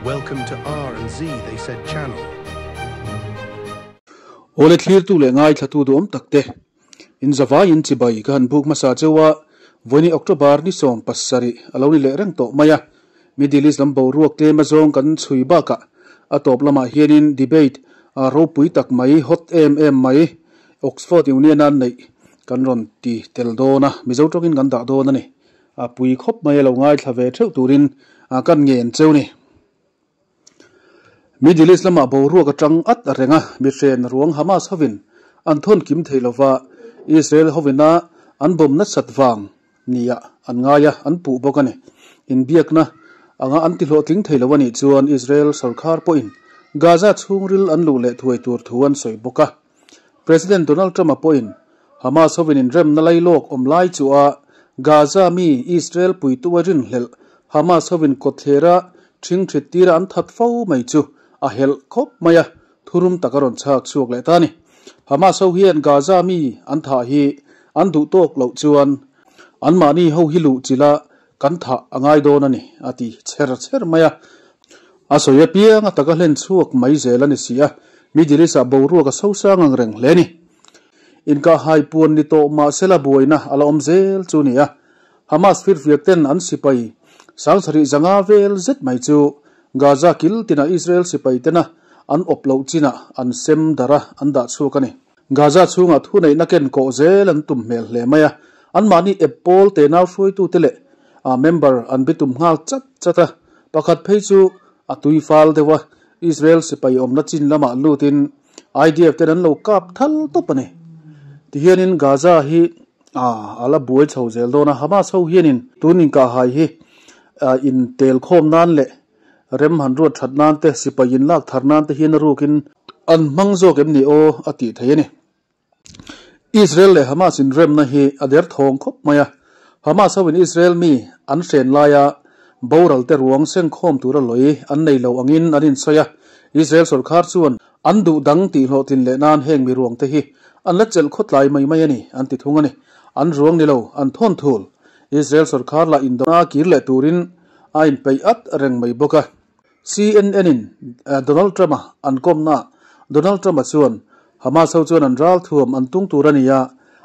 Welcome to R and Z they said channel. Awle thlirtu leh ngaithlatu duhawm tak te, in zavaiin chibai ka han buk hmasa cheu a, vawiini October ni 17 a lo ni leh reng tawh mai a, Middle East lam boruak tlem azawng kan chhui bakah a tawp lamah hianin debate ropui tak mai, hot em em mai Oxford Union a neih kan rawn ti tel dawn a, Mizo tawngin kan dah dawn a ni. A pui khawp mai a lo ngaithla ve theuh turin kan ngen cheu ni. Middle East lamah boruak atang at a reng a, mihren ruang Hamas hovin an thawn kim thei lova, Israel hovina an bawm nasat vang nia an ngai a, an puh bawk a ni. Inbiakna anga an tihlawhtling thei lo a nih chuan Israel sorkar pawhin Gaza chhungril an luh leh thuai tur thu an sawi bawk a. President Donald Trump-a pawhin Hamas hovin inremna lailawk awm lai chu a Gaza mi Israel puitu a rinhlelh Hamas hovin kawtthlera ṭhingṭhit tira an that fo mai chu a helh khawp mai a, thurum tak a rawn chhak chhuak leh ta a ni. Hamas ho hian Gaza mi an thah hi an duh tawk loh chuan anmahni ho hi luh chilh a kan thah a ngai dawn a ni, a ti chher chher mai a. A sawi apiang a taka hlen chhuak mai zel a ni si a, Middle East-ah boruak a sosang ang reng hle a ni. Inkahhai puan ni tawh mahsela buaina a la awm zel chu a ni a, Hamas firfiak ten an sipai 7000 vel zet mai chu Gaza kil tinah Israel sipai tena an awp loh chinah an sem darh a, an dah chhuak a ni. Gaza chhungah thuneihna ken kawh zel an tum hmel hle mai a, anmahni ep pawl tenau hruaitute leh member an bitum nghal chat chat a, pakhat phei chu a tui fal deuh a, Israel sipai awmna chin lamah lutin IDF ten an lo kap thal tawp a ni. Tihianin Gaza hi a la buai chho zel dawn a, Hamas ho hianin tun inkahhai hi intel khawm nan leh Rem han ruat that nan te, sipai in lak thar nan te hian a rukin an hmang zawk em ni aw a tih thei a ni. Israel leh Hamas inremna hi a der thawng khawp mai a, Hamas ho in Israel mi an hren laia boral te ruang sengkhawm tura lawi an nei lo angin an insawi a, Israel sorkar chuan an duh dang tih hlawhtlin leh nan heng mi ruang te hi an la chelh khawtlai mai mai a ni an ti thung a ni. An ruang ni lo, an thawn thul. Israel sorkar lah indona kir leh turin A inpeih at reng mai bawk a. CNN-in Donald Trump-a an kawmnaah Donald Trump-a chuan, Hamas ho chuan an ral thuam an tung tur a ni a,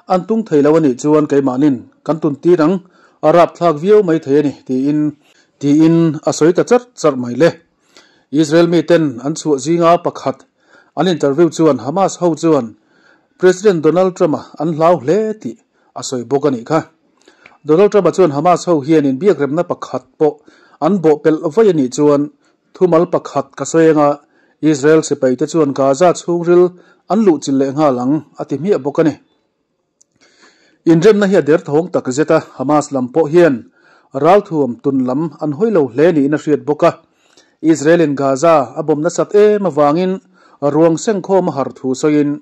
an tung thei lo a nih chuan keimahnin kan tun tir ang, a rapthlak viau mai thei a ni, tiin tiin a sawi ta charh charh mai le. Israel miten an chhuah zinga pakhat an interview chuan Hamas ho chuan President Donald Trump-a an hlau hle tih a sawi bawk a nih kha. Donald Trump-a chuan Hamas ho hian inbiakremna pakhat pawh an bawhpelh vaih a nih chuan thumal pakhat ka sawi anga Israel sipaite chuan Gaza chhungril an luhchilh leh nghal ang a ti hmiah bawk a ni. Inremna hi a derthawng tak zet a, Hamas lam pawh hian ralthuam tun lam an hawi lo hle niin a hriat bawk a. Israel-in Gaza a bawm nasat em avangin ruang sengkhawm a har thu sawiin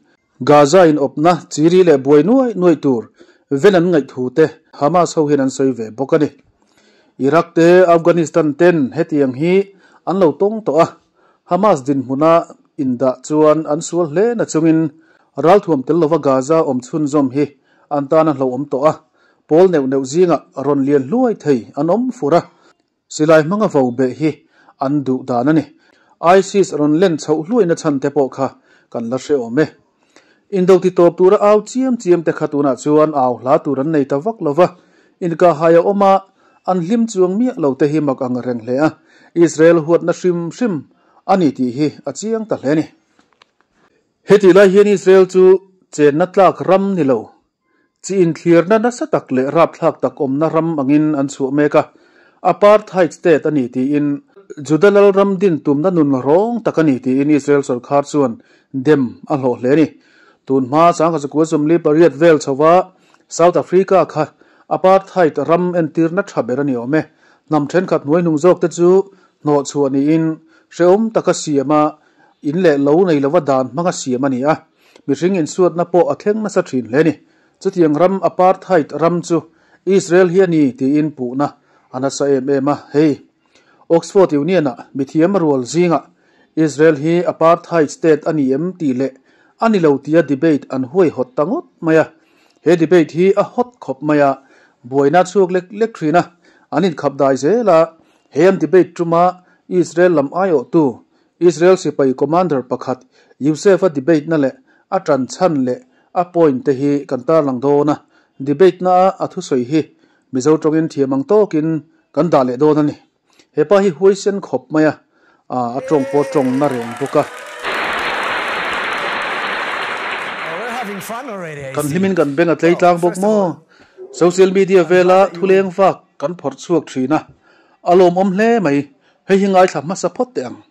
Gaza in awpna chiri leh buai nuai nuai tur ven an ngaih thu te Hamas ho hian an sawi ve bawk a ni. Iraq te Afghanistan ten hetiang hi an lo tawng tawh a, Hamas dinhmuna indah chuan an sual hle na chungin ralthuam tel lova Gaza awm chhunzawm hi an tan a hlauhawm tawh a, pawl neuh neuh zingah rawn lian hluai thei an awm fur a. Silai hmanga vo beh hi an duh dan a ni. ISIS rawn len chhoh hluaina chhan te pawh kha kan la hre awm e. Indo ti tawp tura au chiam chiam te kha tunah chuan au hla tur an nei ta vak lo va, inkahhai a awm a, an hlim chuang miah lo te hi mak ang reng hle a, Israel huatna hrim hrim a ni tih hi a chiang ta hle a ni. Hetih lai hian Israel chu chenna tlak ram ni lo, Chi inthlirna nasa tak leh rapthlak tak awmna ram angin an chhuah mek a, apartheid state a ni tiin Juda lalram din tumna nun rawng tak a ni tiin Israel sorkar chuan dem a hlawh hle a ni. Tun hma 1948 vel chhova South Africa kha apartheid ram entirna tha ber a ni awm e. Hnam thenkhat hnuaihnung zawkte chu hnawhchhuah niin hrehawm taka siama in leh lo nei lova dan hmanga siam a ni a. Mihring insuatna pawh a thleng nasa thin hle a ni. Chutiang ram apartheid ram chu Israel hi a ni tiin puhna a nasa em em a. Hei, Oxford Union-ah mithiam rual zingah Israel hi apartheid state a ni em tih leh a ni lo tia debate an huaihawt ta ngawt mai a. He debate hi a hot khawp mai a, buaina chhuak lek lek thin a, an inkhap dai zel a. He an debate tuma Israel lam aiawhtu, Israel sipai commander pakhat Yousef-a debate-na leh a ṭan chhan leh a point te hi kan tarlang dawn a, debate-na a thusawi hi Mizo tawngin thiam ang tawkin kan dah leh dawn a ni. He pa hi huaisen khawp mai a, a tawng pawh tawng na reng bawk a. Kan hlimin kan beng a tlei tlang bawk maw? Social media vela thuleng vak kan phawrh chhuak thin a, a lawmawm hle mai. Hei hi ngaithla hmasa phawt teh ang.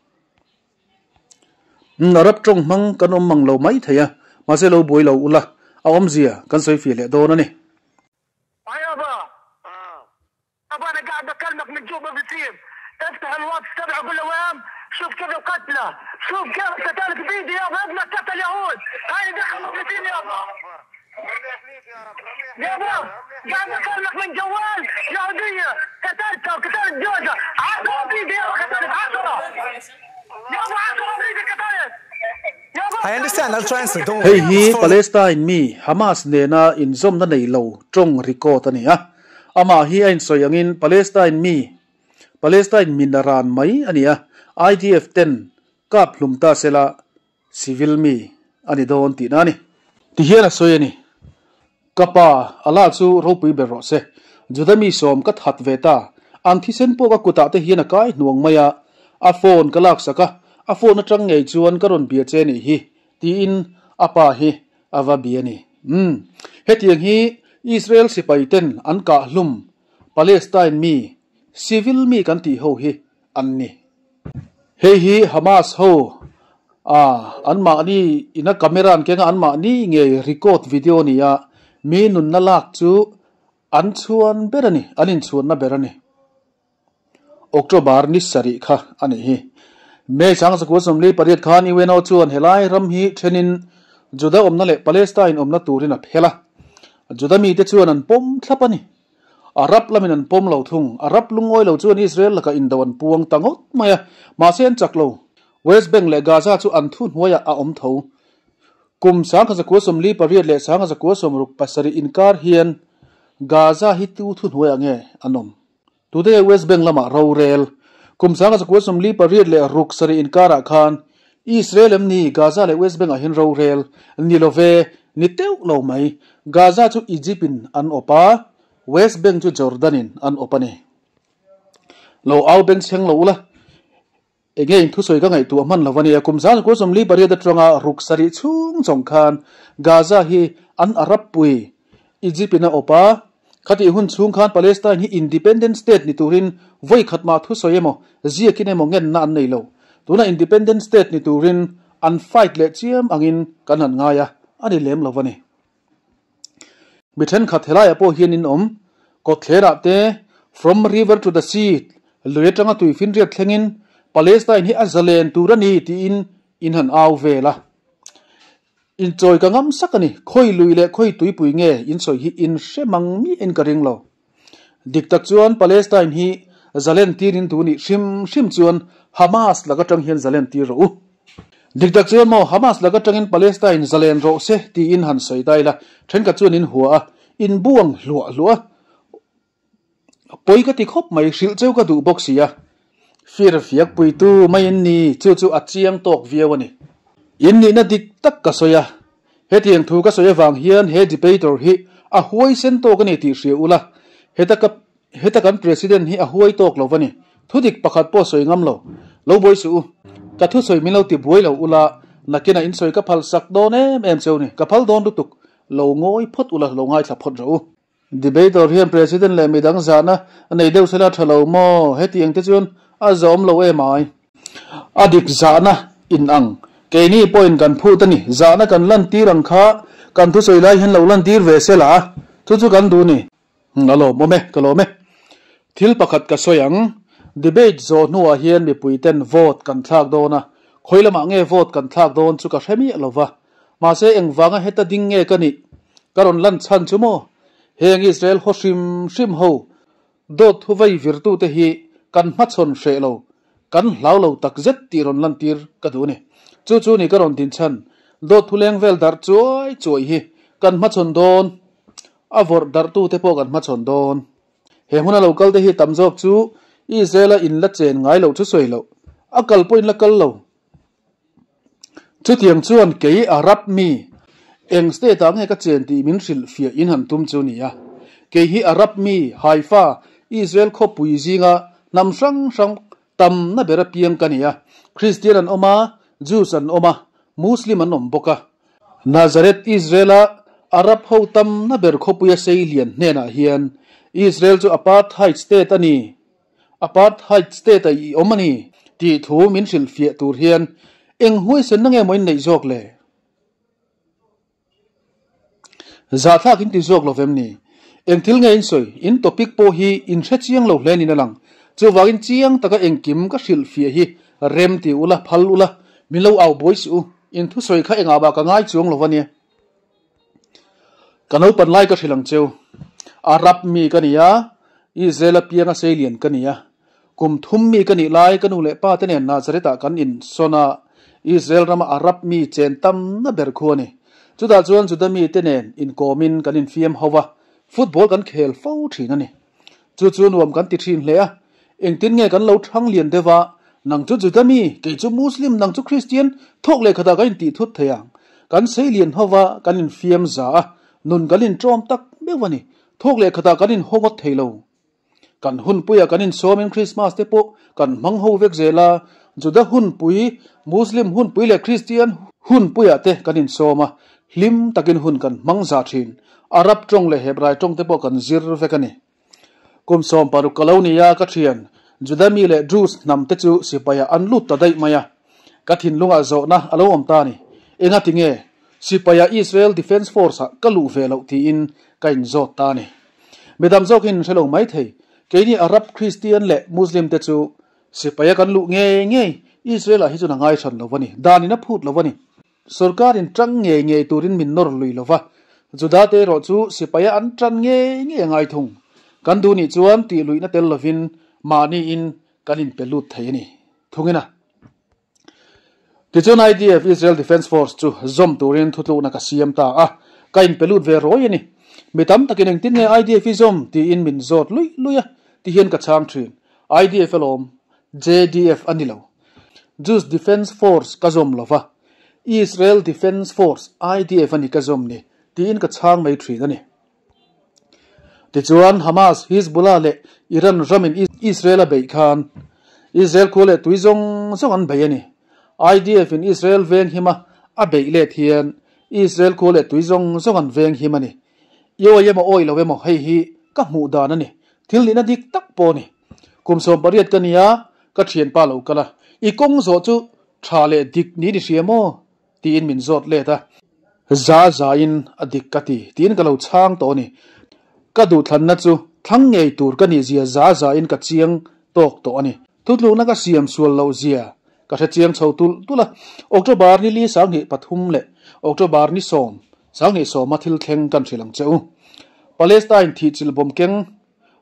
Arab tawng hmang kan awm mang lo mai thei a, mahse lo buai lo ula, a awmzia kan sawi fiah leh dawn a ni. ابا انا قاعد بكلمك من جوبا بسيم افتح الواتس تبعه قول له وين شوف كيف القتلى شوف كيف قتلت بيدي يابا ابنك قتل يهود هاي دخل مخلصين يابا يابا قاعد بكلمك من جوال يهودية قتلتها وقتلت جوزها عشرة بيدي يابا قتلت عشرة يابا عشرة بيدي قتلت I understand. I'll translate. Don't worry. Hei hi Palestine mi Hamas nena inzawmna nei lo tawng record a ni a. Amah hi a insawi angin Palestine mi, Palestine min a ran mai a ni a, IDF ten kap hlum ta sela civil mi a ni dawn tihna a ni. Tihian a sawi a ni. Ka pa, Allah chu ropui ber rawh se. Juda mi sawm ka that ve ta. An thisen pawh ka kutah te hian a kai hnuang mai a, a phone ka laksak a, a phone atang ngei chuan ka rawn bia che nih hi, tiin a pa hi a va bia a ni. Umm, hetiang hi Israel sipai ten an kah hlum Palestine mi, civil mi kan tih ho hi an ni. Hei hi Hamas ho a anmahni ina camera an keng a, anmahni ngei record video a ni a, mi nunna lak chu an chhuan ber a ni, an inchhuanna ber a ni. October ni sarih kha a nih hi. May 1948 khan UNO chuan helai ram hi thenin Juda awmna leh Palestine awmna turin a phel a, Juda mite chuan an pawm thlap a ni. Arab lamin an pawm lo thung. Arab lungawi lo chuan Israel lakah indo an puang ta ngawt mai a, mahse an chak lo. West Bank leh Gaza chu an thuhnuaiah a awm tho. Kum 1948 leh 1967 inkar hian Gaza hi tu thuhnuaiah nge an awm? Today West Bank lamah rorel. Kum 1948 leh ruk sarih inkarah khan Israel em ni Gaza leh West Bank ah hian rorel ni lo ve, ni teuh lo mai. Gaza chu Egypt in an awp a, West Bank chu Jordan in an awp a ni. Lo au beng chheng lo ula, enge in thusawi ka ngaihtuah hman lo a nia. Kum 1948 atanga ruk sarih chhung chawng khan Gaza hi an Arab pui Egypt in a awp a, khatih hun chhung khan Palestine hi independent state ni turin vawi khat mah thusawi emaw, ziakin emaw ngenna an nei lo. Tuna independent state ni turin an fight leh chiam angin kan han ngai a, a ni lem lo a ni. Mi thenkhat helaiah pawh hian in awm, kawtthlerah te, from river to the sea, lui atanga tui finriat thlengin Palestine hi a zalen tur a ni tiin in han au vel a. Inchawi ka ngam sak a ni. Khawi lui leh khawi tuipui nge insawi hi in hre mang miahin ka ring lo. Dik tak chuan Palestine hi zalen tirin tu nih hrim hrim chuan Hamas lak atang hian zalen tir rawh u. Dik tak chuan maw Hamas lak atangin Palestine zalen rawh se tiin han sawi ta ila thenkhat chuan in hua a, in buang hluah hluah a. Pawi ka ti khawp mai, hrilh cheu ka duh bawk si a. Fir fiak puitu mai in ni, chu chu a chiang tawk viau a ni. In nihna dik tak ka sawi a, hetiang thu ka sawi avang hian he debater hi a huaisen tawk a ni tih hria ula, heta ka heta kan president hi a huai tawk lo va ni, thu dik pakhat pawh sawi ngam lo, lo buai suh u. Ka thusawi min lo ti buai lo ula, nakinah in sawi ka phal sak dawn em em cheu ni, ka phal dawn lutuk, lo ngawi phawt ula, lo ngaithla phawt rawh u. Debater hian President leh midang zahna a nei deuh sela tha lo maw? Hetiang te chuan a zawm lo em ai. A dik zahna in ang. Keini pawhin kan phut a ni. Zahna kan lantir ang kha kan thusawi lai hian lo lantir ve sela chu chu kan duh ni. A lawmawm e, ka lawm e. Thil pakhat ka sawi ang. Debate zawh hnuah hian mipui ten vote kan thlak dawn a, khawi lamah nge vote kan thlak dawn chu ka hre miah lo va. Mahse engvanga heta ding nge ka nih? Ka rawn lan chhan chu maw? Heng Israel haw hrim hrim ho dawt thu vei virtute hi kan hmachhawn hreh lo, kan hlau lo takzet tih rawn lantir ka duh a ni. Chu chu ni ka rawn din chhan, dawt thu leng vel darh chuai chuai hi kan hmachhawn dawn, a vawrh darhtute pawh kan hmachhawn dawn. He hmuna lo kalte hi tam zawk chu Israel-a in la chen ngai loh chu sawi loh, a kal pawh in la kal lo. Chutiang chuan kei Arab mi, eng state-ah nge ka chen tih min hrilh fiah in han tum chu nia. Kei hi Arab mi, Haifa, Israel khawpui zinga hnam hrang hrang tamna ber apiang ka ni a. Kristian an awm a, Jews an awm a, Muslim an awm bawk a. Nazareth, Israel-a Arab ho tamna ber khawpuia sei lian hnenah hian Israel chu apartheid state a ni, apartheid state-a i awm a ni tih thu min hrilhfiah tur hian eng huaisenna nge maw in neih zawk le? Zahthlak in ti zawk lo vem ni? Eng thil nge in sawi? In topic pawh hi in hre chiang lo hle niin a lang. Chuvangin chiang taka engkim ka hrilhfiah hi rem ti ula, phal ula, min lo au buai suh u. In thusawi kha engah mah ka ngai chuang lo va nia. Ka naupan lai ka hrilh ang cheu. Arab mi ka ni a, Israel a pianga seilian ka ni a. Kum thum mi ka nih lai ka nu leh pa te nen Nazareth ah kan insawn a, Israel rama Arab mi chen tamna ber khu a ni. Chutah chuan Juda mi te nen inkawmin kan infiam ho va, football kan khel fo thin a ni. Chu chu nuam kan ti thin hle a, engtin nge kan lo thang lian deuh a, nang chu Juda mi, kei chu Muslim, nang chu Christian, thawk leh khatah kan intih thut thei ang. Kan sei lian ho va, kan infiam za a, nun kan inṭawm tak meuh a ni. Thawk leh khatah kan inhaw ngawt thei lo. Kan hunpuia kan insawmin Krismas te pawh kan hmang ho vek zel a, Juda hunpui, Muslim hunpui leh Kristian hunpuiah te kan insawm a, hlim takin hun kan hmang za thin. Arab tawng leh Hebrai tawng te pawh kan zir vek a ni. Kum 60 ka lo ni a, ka thian, Juda mi leh Druze hnam te chu sipaiah an lut ta daih mai a. Ka thinlungah zawhna a lo awm ta a ni. Engati nge sipaiah Israel Defence Force-ah ka luh ve loh tiin ka inzawt ta a ni. Midang zawkin hre lo mai thei, keini Arab Kristian leh Muslim te chu sipaia kan luh ngei ngei Israel-ah hi chuan a ngai hran lo a ni, danin a phut lo a ni. Sorkarin tang ngei ngei turin min nawr lui lo va, Juda te erawh chu sipaia an tan ngei ngei a ngai thung. Kan duh nih chuan tih luihna tel lovin mahniin kan inpe lut thei a ni thungin a. Tichuan IDF, Israel Defence Force, chu zawm turin thutlukna ka siam ta a, ka inpe lut ve rawi a ni. Mi tam takin engtin nge IDF i zawm tiin min zawt luih luih a, ti hian ka chhang thin. IDF alawm, JDF a ni lo. Jews Defence Force ka zawm lo va, Israel Defence Force, IDF, a ni ka zawm ni, tiin ka chhang mai thin a ni. Tichuan, Hamas, Hizbullah leh Iran ramin Israel a beih khan Israel khua leh tui zawng zawng an bei a ni. IDF in Israel veng hima a beih let hian Israel khua leh tui zawng zawng an veng him a ni. I awi emaw awi lo emaw hei hi ka hmuh dan a ni. Thil nihna dik tak pawh a ni. Kum 18 ka nia, ka thianpa lo kal a, i kawng zawh chu tha leh dik niin i hria maw? Tiin min zawt let a. Za zain a dik ka ti, tiin ka lo chhang tawh a ni. Ka duhthlanna chu thlang ngei tur ka nih zia za zain ka chiang tawk tawh a ni. Thutlukna ka siam sual loh zia ka hre chiang chho tulh tulh a. October ni li 23 leh October ni 10, 20 sawma thil thleng kan hrilh ang che u. Palestine thihchilh bawm keng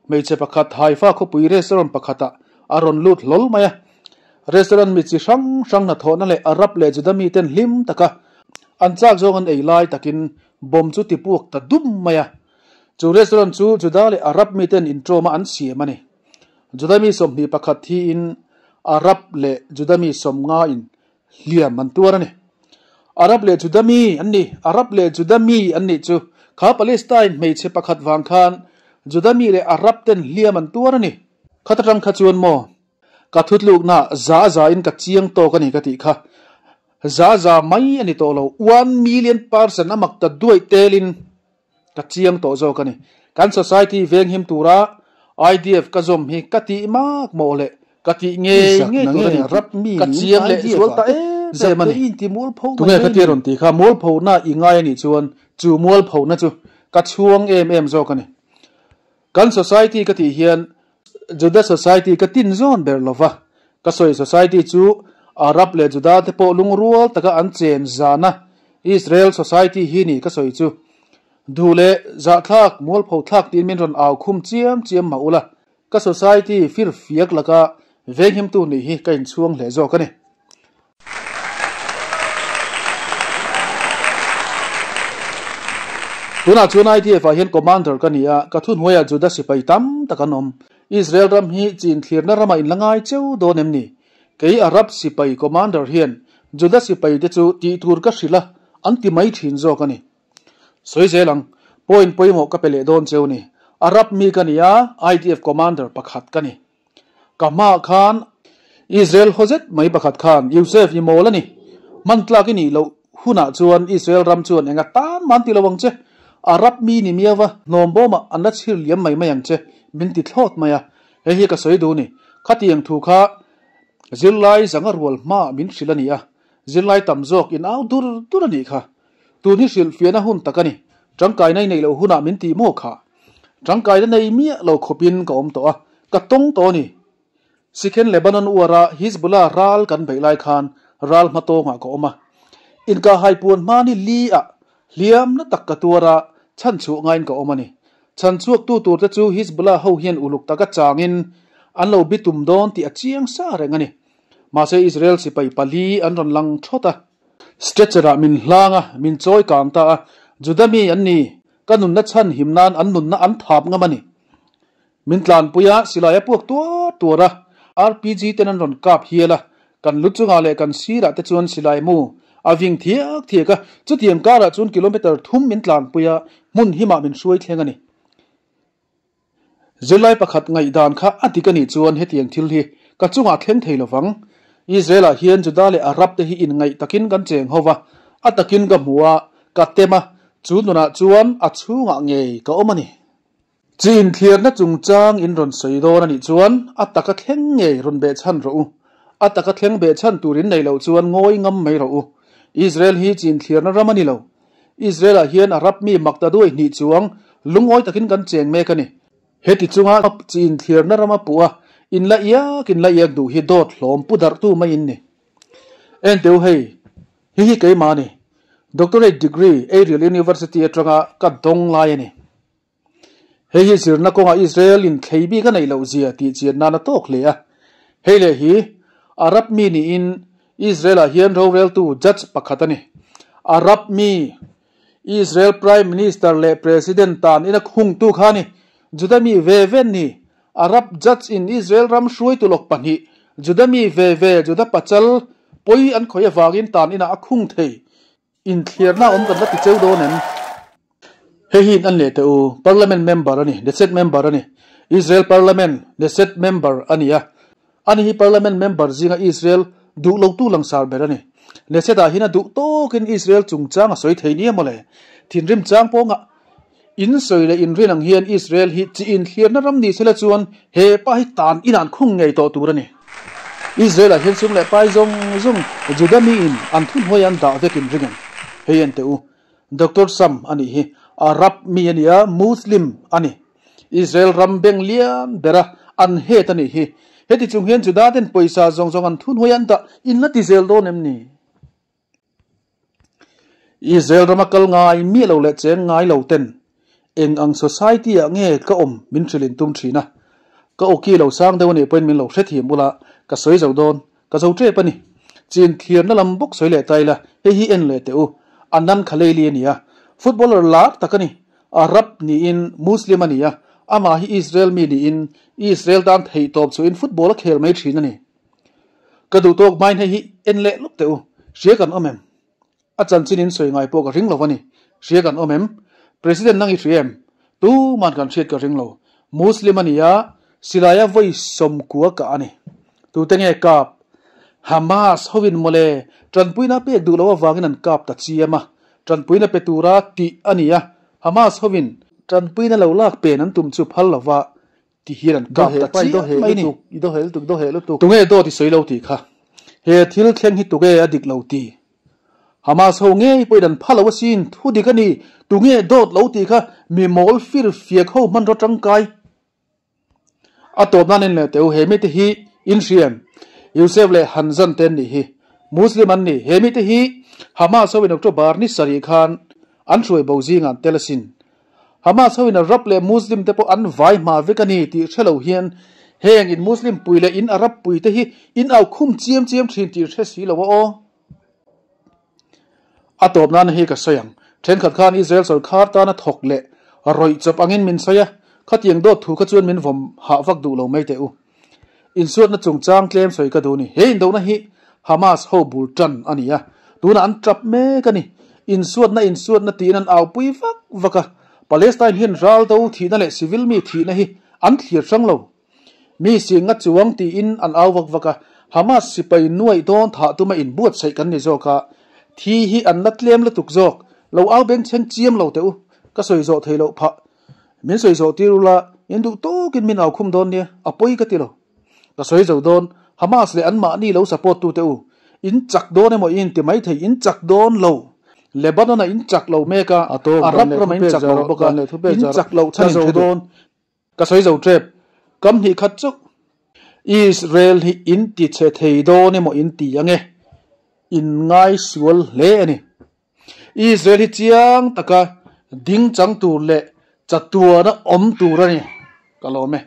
Hmeichhe pakhat Haifa khawpui restaurant pakhatah a rawn lut hlawl mai a. Restaurant mi chi hrang hrang hnathawhna leh Arab leh Juda miten hlim taka an chak zawng an ei lai takin bomb chu ti puak ta dum mai a. Chu restaurant chu Juda leh Arab miten intawma an siam a ni. Juda mi 21 thiin Arab leh Juda mi 50 in hliam an tuar a ni. Arab leh Juda mi an ni. Arab leh Juda mi an nih chu kha Palestine hmeichhe pakhat vang khan Juda mi leh Arab ten hliam an tuar a ni. Khat atang kha chuan maw ka thutlukna za za in ka chiang tawk a ni ka tih kha. Za za mai a ni tawh lo. 1 million percent a mak ta duaih telin ka chiang tawh zawk a ni. Kan society venghim tura IDF ka zawm hi ka tih mak mawh leh ka tih ngei ngei tur a ni tih ka chiang leh zual ta em em a ni. Tunge ka tia rawn tih kha mualphona i ngai a nih chuan chu mualphona chu ka chhuang em em zawk a ni. Kan society ka tih hian Juda society ka tin zawn ber lo va, ka sawi society chu Arab leh Juda te pawh lungrual taka an chen zana Israel society hi ni ka sawi chu. Duh leh zahthlak, mualpho thlak tiin min rawn au khum chiam chiam mah ula, ka society fir fiak laka venghimtu nih hi ka inchhuang hle zawk a ni. Tunah chuan IDF ah hian commander ka ni a, ka thuhnuaiah Juda sipai tam tak an awm. Israel ram hi chin thlirna ramah in la ngai cheu dawn em ni? Kei Arab sipai commander hian Juda sipai te chu tih tur ka hrilh a, an ti mai thin zawk a ni. Sawi zel ang, point pawimawh ka pe leh dawn cheu ni. Arab mi ka ni a, IDF commander pakhat ka ni. Ka hmaah khan Israel haw zet mai pakhat khan Yusef i mawl a ni. Hman tlak i nih loh hunah chuan Israel ram chuan enga tan man ti lo ang che. Arab mi ni miau va, hnawm bawmah an la chhir liam mai mai ang che, min ti thlawt mai a. Hei hi ka sawi duh ni. Khatiang thu kha zirlai zanga rual hmaah min hrilh a ni a. Zirlai tam zawk in au dur dur a nih kha. Tun hi hrilhfiahna hun tak a ni. Tangkaina i neih loh hunah min tih maw kha? Tangkaina nei miah lo khawpin ka awm tawh a, ka tawng tawh a ni. Sikhen Lebanon uara Hizbullah ral kan beih lai khan ral hma tawngah ka awm a. Inkahhai puan hma ni li ah hliamna tak ka tuar a, chhanchhuah ngaiin ka awm a ni. Chhanchhuaktu turte chu Hizbullah ho hian uluk taka changin an lo bitum dawn tih a chiang sa reng a ni. Mahse Israel sipai pali an rawn lang thawt a. Stretcher-ah min hlang a, min chawi kang ta a, Juda mi an ni, ka nunna chhan him nan an nunna an thap ngam a ni. Min tlanpui a, silai a puak tuar tuar a, RPG ten an rawn kap hial a, kan lu chungah leh kan sirah te chuan silai mu a ving thiak thiak a, chutiang karah chuan kilometer thum min tlanpui a, hmun himah min hruai thleng a ni. Zirlai pakhat ngaihdan kha a dik a nih chuan hetiang thil hi ka chungah thleng thei lo vang. Israel-ah hian Juda leh Arab te hi inngaih takin kan cheng ho va, a takin ka hmu a, ka tem a, chu nunah chuan a chhungah ngei ka awm a ni. Chi inthlirna chungchang in rawn sawi dawn a nih chuan a taka thleng ngei rawn behchhan rawh u. A taka thleng behchhan tur in nei loh chuan ngawi ngam mai rawh u. Israel hi chi inthlirna ram a ni lo. Israel-ah hian Arab mi makta duai hnih chuang lungawi takin kan cheng mek a ni. Heti chunga chi inthlirna rama puh a, in la iak in la iak duh hi dawt hlawm pu darhtu mai in ni. Enteu hei, hi hi keimah a ni. Doctorate degree Ariel University atanga ka dawng lai a ni. Hei hi zirna kawngah Israel in thlei bik a neih loh zia tih chian nan a tawk hle a. Hei leh hi Arab mi niin Israel ah hian roreltu judge pakhat a ni. Arab mi Israel Prime Minister leh President tan in a khungtu kha a ni. Juda mi ve ve an ni. Arab judge in Israel ram hruaitu lawk pahnih Juda mi ve ve Juda pachal pawi an khawih avangin tan inah a khung thei. Inthliarna awm kan la ti cheu dawn em? Hei hi in an leh teh u, Parliament member a ni, Knesset member a ni. Israel Parliament, Knesset member a ni a. Ani hi Parliament member zinga Israel duh lotu langsar ber a ni. Knesset ah hian a duh tawkin Israel chungchang a sawi thei nia mawle. Thinrim chang pawngah in sawi leh inrin ang hian Israel hi chi inthlirna ram ni sela chuan he pa hi tan inan khung ngei tawh tur a ni. Israel ah hian sum leh pai zawng zawng Juda miin an thunhnuai an dah vek in ring ang. Hei en teh u, Doctor Sam a nih hi Arab mi a ni a, Muslim a ni. Israel ram beng lian bera an het a nih hi. Heti chung hian Juda ten pawisa zawng zawng an thunhnuai an dah in la ti zel dawn em ni? Israel rama kal ngai miah lo leh cheng ngai lo ten eng ang society ah nge ka awm min hrilh in tum thin a, ka awki lo sang deuh a nih pawhin min lo hrethiam ula ka sawi zo dawn, ka zo tep a ni. Chin thirna lam bawk sawi leh ta ila, hei hi en leh teh u, Anan Khaleili a ni a, footballer lar tak a ni, Arab niin Muslim a ni a, amah hi Israel mi niin Israel tan theihtawp chuhin football a khel mai thin a ni. Ka duh tawk hmain hei hi en leh lawk teh u, hria kan awm em? A chanchin in sawi ngai pawh ka ring lo a ni, hria kan awm em? President nang i hria em? Tuman kan hriat ka ring lo. Muslim a ni a, silaia vawi sawmkua kah a ni. Tute nge kap? Hamas hovin mawle tanpuina pek duh loh avangin an kap ta chiam a, tanpuina pe tura tih a ni a, Hamas hovin tanpuina lo lak pen an tum chu phal lova Ti hian an kap ta chiah mai ni. Tunge dawt i sawi lo tih kha. He thil thleng hi tuge a dik lo ti. Hamas ho ngei pawhin an pha lo asin, thu dik a ni. Tunge dawt lo tih kha mi mawl fir fiak ho hmanraw tangkai. A tawp nan en leh teh u, he mite hi in hriam Yusef leh Hanzan te an nih hi. Muslim an ni. He mite hi Hamas ho in October ni sarih khan an hruai bo zingah an tel asin. Hamas hoin Arab leh Muslim te pawh an vai hma vek a ni tih hre lo hian heng in Muslim pui leh in Arab pui te hi in au khum chiam chiam thin tih hre si lo a aw. A tawp nana hi ka sawi ang. Thenkhat khan Israel sorkar tana thawk leh rawih chawp angin min sawi a. Khatiang dawt thu kha chuan min vawm hah vak duh lo mai teh u. Insuatna chungchang tlem sawi ka duh ni. He indona hi Hamas ho bul tan a ni a, tunah an tap mek a ni. Insuatna insuatna tiin an aupui vak vak a. Palestine hian ral do thihna leh civil mi thihna hi an thlir hrang lo. Mi singa chuang tiin an au vak vak a, Hamas sipai nuaih dawn thah tuma inbuatsaih kan ni zawk a, thi hi an la tlem lutuk zawk. Lo au bengchheng chiam lo teh u, ka sawi zawh thei loh phah. Min sawi zawh tir ula, in duh tawkin min au khum dawn nia, a pawi ka ti lo. Ka sawi zo dawn, Hamas leh anmahni lo support tute u, in chak dawn emaw i inti maithei, in chak dawn lo. Lebanon-a in chak lo mek a, Arab rama in chak lo bawk a, in chak loh chhan in hre dawn. Ka sawi zo tep, kam hnih khat chauh. Israel hi in ti chhe thei dawn emaw in ti ange, in ngai sual hle a ni. Israel hi chiang taka ding chang tur leh chatuana awm tur a ni. Ka lawm e.